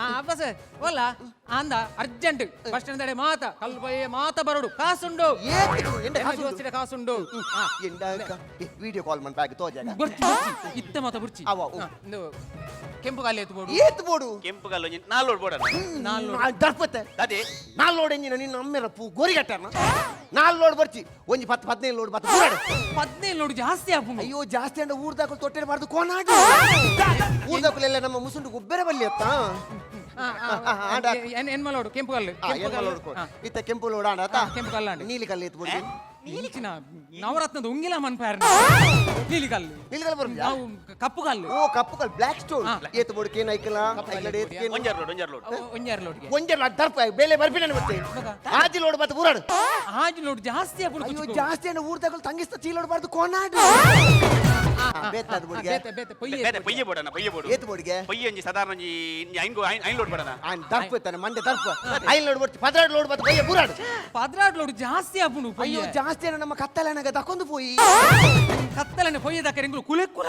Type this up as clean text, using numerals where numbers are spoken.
ಅಬ್ಬಸ್ ಒಲ್ಲ ಅಂದ urgent bus stand ದಡೆ ಮಾತ ಕಲ್ಪಯ್ಯ ಮಾತ ಬರೋಡು ಕಾಸುಂಡು. ಏತ್ ಎಂಡ? ಎನ್ನ ಜೋಸ್ತಿಡ ಕಾಸುಂಡು. ಎಂಡ ವಿಡಿಯೋ ಕಾಲ್ ಮನ್ ಬ್ಯಾಗ್ ತೋಜಾಗ. ಬುರ್ಚಿ ಬುರ್ಚಿ ಇತ್ತೆ ಮಾತ ಬುರ್ಚಿ. ಅವ, ಅವು. ಇಂದು ಕೆಂಪು ಕಾಲಿ ಎತ್ತು ಬೋಡು. ಏತ್ ಬೋಡು? ಕೆಂಪು ಕಲ್ಲು ಒಂಜಿ ನಾಲ್ ಲೋಡ್ ಬೋಡಣ್ಣ. ನಾಲ್ ಲೋಡ್. ದರ್ಪತ್ತೆ. ಅದೇ. ನಾಲ್ ಲೋಡ್ ಎಂಜಿನ ನಿನ್ನ ಅಮ್ಮೆರ ಪೂ ಗೋರಿಗಟ್ಟನ. ನಾಲ್ ಲೋಡ್ ಬರ್ಚಿ, ಒಂಜಿ 10 15 ಲೋಡ್ ಬತ್ತು ಬೂರಡು. 15 ಲೋಡ್ ಜಾಸ್ತಿ ಆಪುಂಡು. ಅಯ್ಯೋ, ಜಾಸ್ತಿ ಅಂಡ ಊರ್ದಾಕಲು ತೊಟ್ಟೆ ಬಾರ್ದು ಕೋನಾಡು. ಊರ್ದಾಕಲೆಲ್ಲ ನಮ್ಮ ಮುಸುಂಡು ಗೊಬ್ಬರ ಬಲ್ಲಿ ಅತ್ತ. ಆಂಡ. ಎನ್ಮ ಲೋಡು ಕೆಂಪು ಕಲ್ಲು. ಕೆಂಪು ಎನ್ಮ ಕಲ್ಲು. ಲೋಡ್ ಕೊಡು. ಇತ್ತ ಕೆಂಪು ಲೋಡ್ ಆಂಡ ಅತ್ತ? ಕೆಂಪು ಕಲ್ಲು ಆಂಡ. ನೀಲಿ ಕಲ್ಲು ಎತ್ತು ಬೋಡು. ನೀಲಿಚಿನ ನವರತ್ನದ ಉಂಗಿಲ ಮನ್ಪಾರ ನೀಲಿ ಕಲ್ಲು. ನೀಲಿ ಕಲ್ಲು ಬರುಂಜಾ? ನಾವು ಕಪ್ಪು ಕಲ್ಲು. ಓ, ಕಪ್ಪು ಕಲ್ಲು, ಬ್ಲ್ಯಾಕ್ ಸ್ಟೋನ್. ಏತು ಬೋಡು ಕೇನ್ ಐಕಲ ಐಕಲ ಏತು ಕೇನ್? ಒಂಜಾರು ಲೋಡ್, ಒಂಜಾರು ಲೋಡ್. ಅವು ಒಂಜಾರು ಲೋಡ್ಗೆ. ಒಂಜೆ ಲೋಡ್ ದರ್ಪ ಬೇಲೆ ಬರ್ಪಿನ ಮತ್ತೆ. ಆಜಿ ಲೋಡ್ ಬತ್ತು ಊರಾಡು. ಆಜಿ ಲೋಡ್ ಜಾಸ್ತಿ ಆಪುಂಡು. ಅಯ್ಯೋ. ಕುಚ್ಕೋ. ಜಾಸ್ತಿ ಅಂಡ ಊರ್ದಾಕಲು ತಂಗಿಸ್ತ ಚೀಲೋಡ್ ಬಾರ್ದು ಕೋನಾಡು. ಬೇತಾದ ಬೋಡಿಗೆ. ಬೇತೆ ಬೇತೆ ಪೊಯ್ಯೆ. ಬೇತೆ ಪೊಯ್ಯೆ ಬೋಡಣ್ಣ, ಪೊಯ್ಯೆ ಬೋಡು. ಏತು ಬೋಡಿಗೆ? ಪೊಯ್ಯೆ ಒಂಜಿ ಸಾಧಾರಣ ಒಂಜಿ ಒಂಜಿ ಐನ್ ಐನ್ ಲೋಡ್ ಬೋಡಣ್ಣ. ಆನ್ ದರ್ಪ ಇತ್ತಾನೆ ಮಂಡೆ ದರ್ಪ. ಐನ್ ಲೋಡ್ ಬರ್ತಿ, 12 ಲೋಡ್ ಬತ್ತು ಬಯ್ಯ ಬೂರಾಡು. 12 ಲೋಡ್ ಜಾಸ್ತಿ ಆಪುಂಡು. ಅಯ್ಯೋ. ಪೊಯ್ಯೆ. ಜಾಸ್ತಿ ಅನ್ನ ನಮ್ಮ ಕತ್ತಲನಗ ತಕೊಂಡು ಪೋಯಿ. ಕತ್ತಲನೆ ಪೊಯ್ಯೆ ದಕ್ಕರೆ ಎಂಗುಲು ಕುಲೆಕ್ಕುಲ.